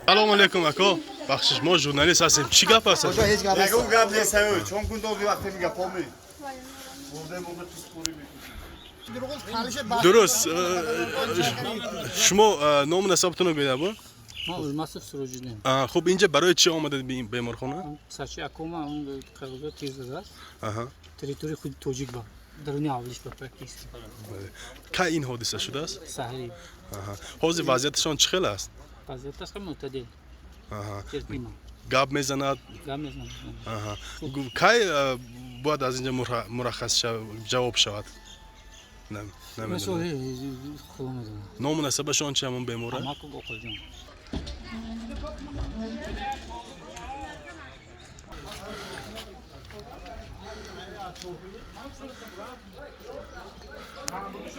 Салом алейкум, ако. Бахшиш, мо журналист ҳастем. Чӣ гап аст? Ягон гап нест, чон кун доди вақте мега помӣ. Бурде бурде писпурӣ мекунӣ. Дуруст. Шумо ному насабатонро гӯед, або? Ма Улмасов Суроҷиддин. Хуб, инҷа барои чӣ омадед ба ин беморхона? Сачи акома он қағозо тир задааст. Аҳа. Территорияи худи тоҷик ба даруни ҳавлиш ба практически. Кай ин ҳодиса шудааст? Саҳри. Аҳа. Ҳозир вазъияташон чӣ хел аст? Вазъияташ хеле мӯътадил. Аҳа. Терпимо. Гап мезанад? Гап мезанад. Аҳа. Кай бояд аз инҷа мураххас ҷавоб шавад? Намедонам. Худо медонад. Ному насабашон чи ҳамон бемора? Амаков Оқилҷон.